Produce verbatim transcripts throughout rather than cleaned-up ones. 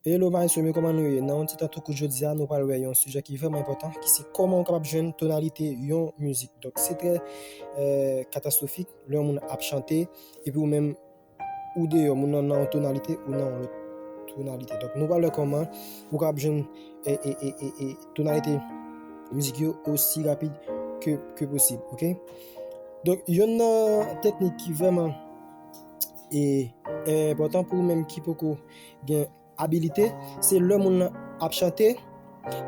Hello maestro, men kòman nou ye? Nan yon ti tan tou kout jodi a, nou pral wè yon sijè ki vrèman enpòtan, ki se kòman ou kapab jwenn tonalite yon mizik. Donk, se trè, eh, katastwofik lè yon moun ap chante, epi ou menm, ou deyò, moun nan nan yon tonalite, ou nan yon lòt tonalite. Donk, nou pral wè kòman ou kapab jwenn, eh, eh, eh, eh, eh, tonalite mizik yo osi rapid ke, ke posib, ok? Donk, youn nan teknik ki vrèman, eh, enpòtan pou ou menm ki poko gen abilite, se lè moun nan ap chante.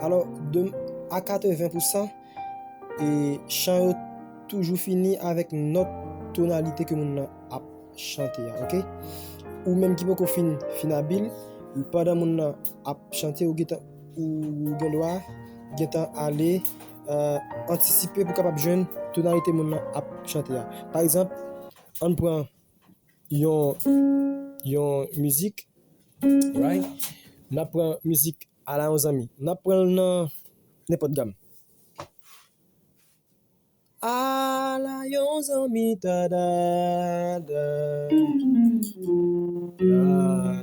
Alò, de, a katreven pousan, e chan yo toujou fini avèk nòt tonalite ke moun nan ap chante a, ok? Ou menm ki poko fin, fin abil, pandan moun nan ap chante, ou gentan, ou gen dwa gentan ale, eh, antisipe pou kapab jwenn tonalite moun nan ap chante a. Pa egzanp, ann pran yon, yon mizik, right? N ap pran mizik Ala yon zanmi. N ap pran l nan nenpòt gam. Ala yon zanmi, ta da da.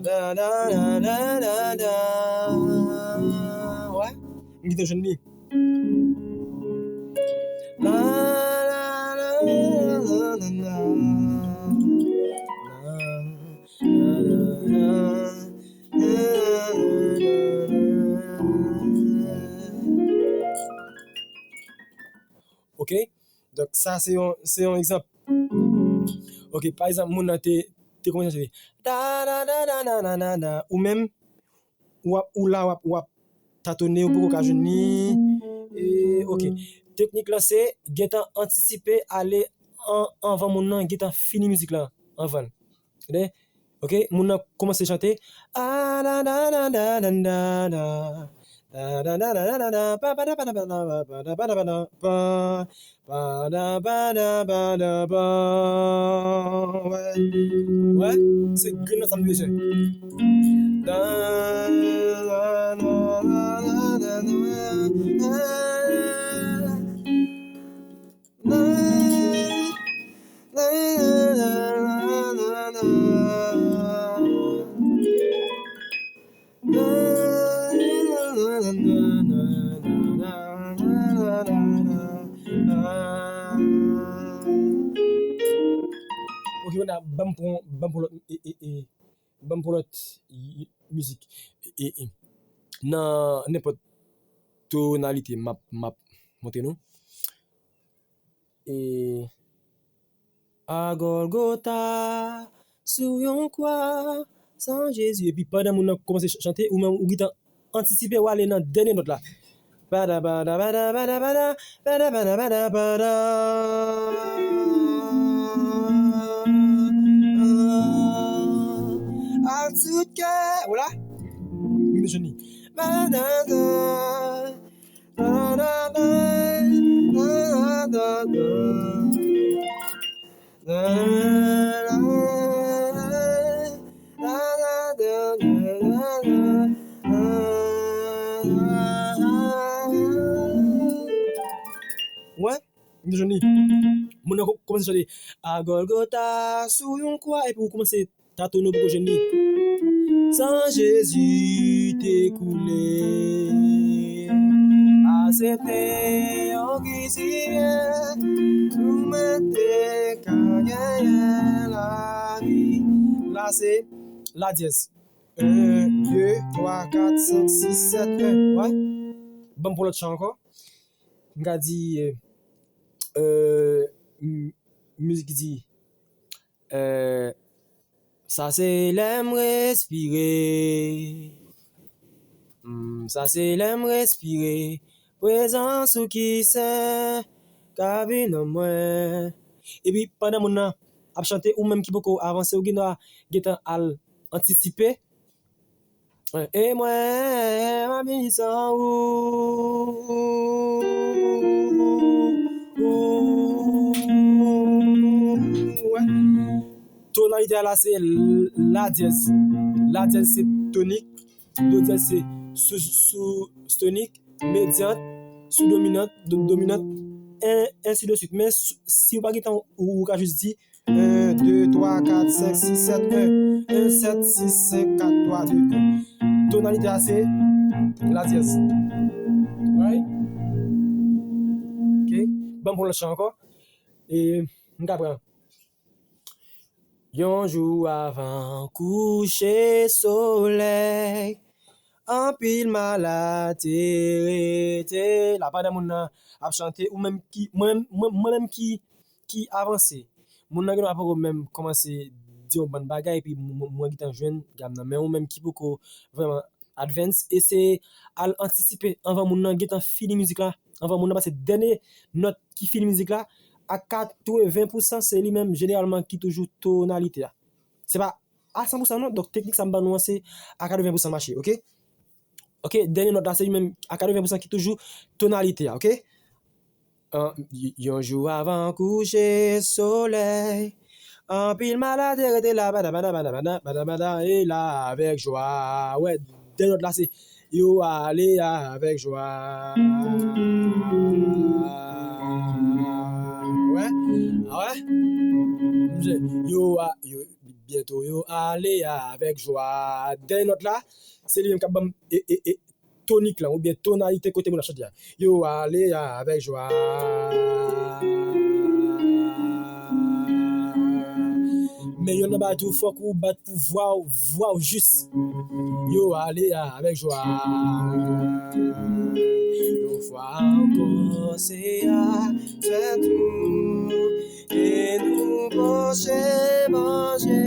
Ta da da da da da da. Wè, m gentan jwenn li. La, la, la, la, la, la. Ok? Donk, sa se yon, se yon egzanp. Ok, pa egzanp, moun nan te, te kòmanse chante. Da, da, da, da, da, da, da, da. Ou menm, w ap, ou la, w ap, w ap tatone, ou poko ka jwenn li. E, ok. Teknik lan se gentan antisipe, ale an, anvan moun nan gentan fini mizik lan, anvan l. Tande? Ok, moun nan kòmanse chante. A da da da da da da da. Da da da da da da da. Pa pa da pa da pa da pa da pa da pa da pa. Pa da pa da pa da pa. Wè. Wè. Se grenn nòt sa m bezwen. Da da da da da da. Ok, kounye a, ban m pran, ban m pran lòt, e, e, e, ban m pran lòt, e, e, mizik. E, e, e. Nan nenpòt tonalite, m ap, m ap montre nou. E, a Gòlgota, sou yon kwa, san Jezi. Epi pandan moun nan kòmanse ch-, chante, ou menm ou gentan antisipe, ou ale nan dènye nòt la. Pada, pada, pada, pada, pada, pada, pada, pada, pada. Al tout kè, vwala. M jwenn li. Pada, pada. Wè, m te jwenn li. Moun nan ko-, kòmanse chante, a Gòlgota, sou yon kwa, epi ou kòmanse tatone, ou poko jwenn li. San Jezi te koule, aksepte yon krizifye, pou mwen te ka genyen lavi. La se la dyèz. En, de, twa, kat, senk, sis, sèt, en. Wè. Ban m pran lòt chan ankò. M ka di, euh, euh, m-, mizik di, Eh, sa se lè m respire. Hmm, sa se lè m respire. Prezans ou ki sen ka vin nan mwen. Epi pandan moun nan ap chante, ou menm ki poko avanse, ou gen dwa gentan al antisipe. E mwen, m ap vin san ou. Wè. Tonalite a la se l-, la dyèz. La dyèz se tonik. Do dyèz se sou, sou tonik. Medyant, sou dominant, do, dominant, en, ensi de swit. Men sou, si w pa gen tan, ou, ou ka jis di, eh, de, twa, kat, senk, sis, sèt, en, en, sèt, sis, senk, kat, twa, de, en. Tonalite a se la dyèz. Right? Ok. Ban m pran lòt chan ankò. E m ka pran. Yon jou avan kouche solèy, anpil malad te rete la. Pandan moun nan ap chante, ou menm ki, mwen, mwen, mwen menm ki, ki avanse. Moun nan genlè poko menm kòmanse di yon bann bagay, epi m-, m-, mwen gentan jwenn gam nan. Men ou menm ki poko vrèman advance, eseye al antisipe anvan moun nan gentan fini mizik la, anvan moun nan pase dènye nòt ki fini mizik la, a katreven pousan se li menm jeneralman ki toujou tonalite a. Se pa a san pousan non, donk teknik sa m ban nou an se a katreven pousan l mache, ok? Ok, dènye nòt la se li menm a katreven pousan ki toujou tonalite a, ok? An, y-, yon jou avan kouche solèy, anpil malad te rete la, bada, bada, bada, bada, bada, bada, e la avèk jwa. Wè, dènye nòt la se yo ale avèk jwa. Wè, a wè. Yo a, yo, byento yo ale avèk jwa. Dènye nòt la, se li menm k ap ban m e, e, e, tonik lan, oubyen tonalite kote moun ap chante a. Yo ale avèk jwa. Men yonn nan bagay tou, fòk ou bat pou vwa w, vwa w jis. Yo ale avèk jwa. Yon fwa ankò, se a fè tou, e nou panche manje.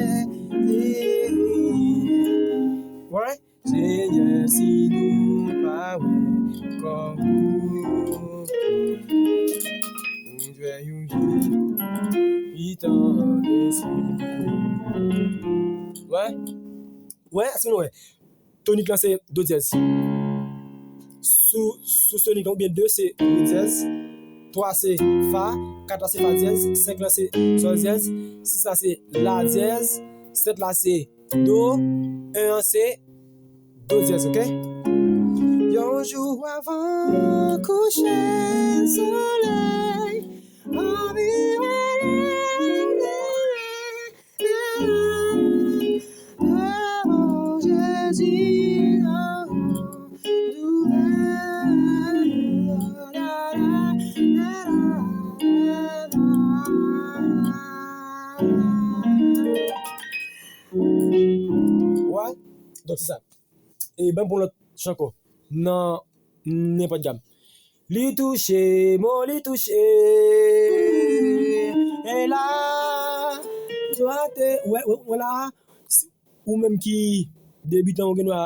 Wè. Senyè, si nou pa wè kò ou, ou fè yon je pitan desi. Wè, wè, èske nou wè? Tonik lan se do dyèz. Sou, sou tonik lan, oubyen de se re dyèz, twa se fa, kat la se fa dyèz, senk lan se sòl dyèz, sis la se la dyèz, sèt la se do, en an se do dyèz, ok? Yon jou avan kouche solèy, anvi rele Jezi, wè, donk se sa. E ban m pran lòt chan ankò. Nan nenpòt gam. Li touche m, o, li touche. E la, jwa te, wè, wè, wè la, ou menm ki debitan, ou gen dwa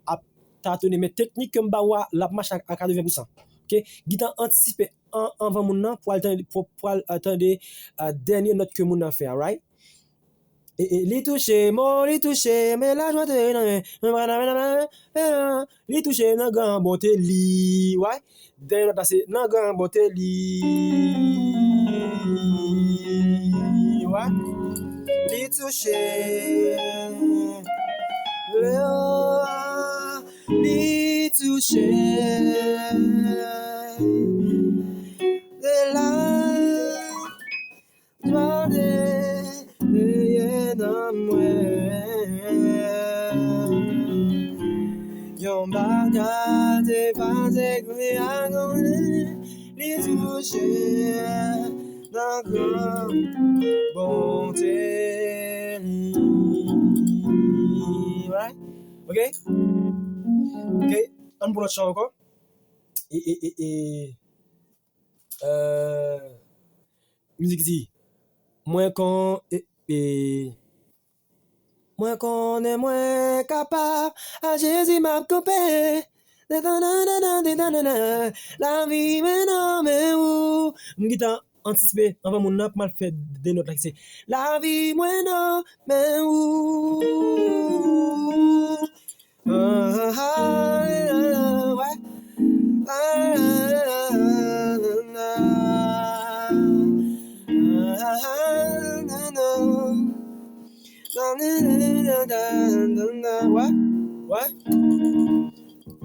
ap tatone, men teknik ke m ba ou a, l ap mache a, a katreven pousan. Ok? Gentan antisipe an, anvan moun nan, pou al tande, pou, pou al, uh, tande, uh, dènye nòt ke moun nan fè a, right? E, e, li touche m, o, li touche m, e lajwa te nan men, li touche m nan gran bonte li, wè. Dènye nòt la se nan gran bonte li, wè. Li touche, li touche, de la. Tande dèyè nan mwen. Yon bagay te pase kounye a konnen li touche nan gran bonte li. Right? Ok? Ok? Ann pou lòt chan ankò. E, e, e, e. Euh, mizik di, mwen kon, e, e, mwen konnen mwen kapab, a Jezi m ap kanpe. Lavi mwen nan men ou. M gentan antisipe anvan moun nan pou m al fè de nòt la ki se lavi mwen nan men ou. Ah, ah, ah, ah, wè. Ah, ah, ah, nan, nan. Ah, ah, ah, nan, nan. Nan, nan, nan, nan, nan, nan, nan. Wè, wè.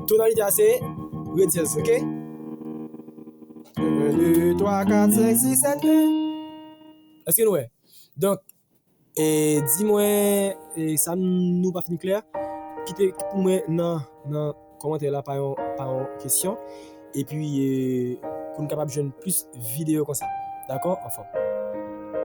Tonalite a se re dyèz, ok? Un, deux, trois, quatre, cinq, six, sept, un. Èske nou wè? Donk, E di mwen, e, sa nou pa fin klè, kite pou mwen nan, nan kòmantè la pa yon, pa yon kesyon. Epi, e, pou n kapab jwenn plis videyo konsa. Dakò? Anfòm.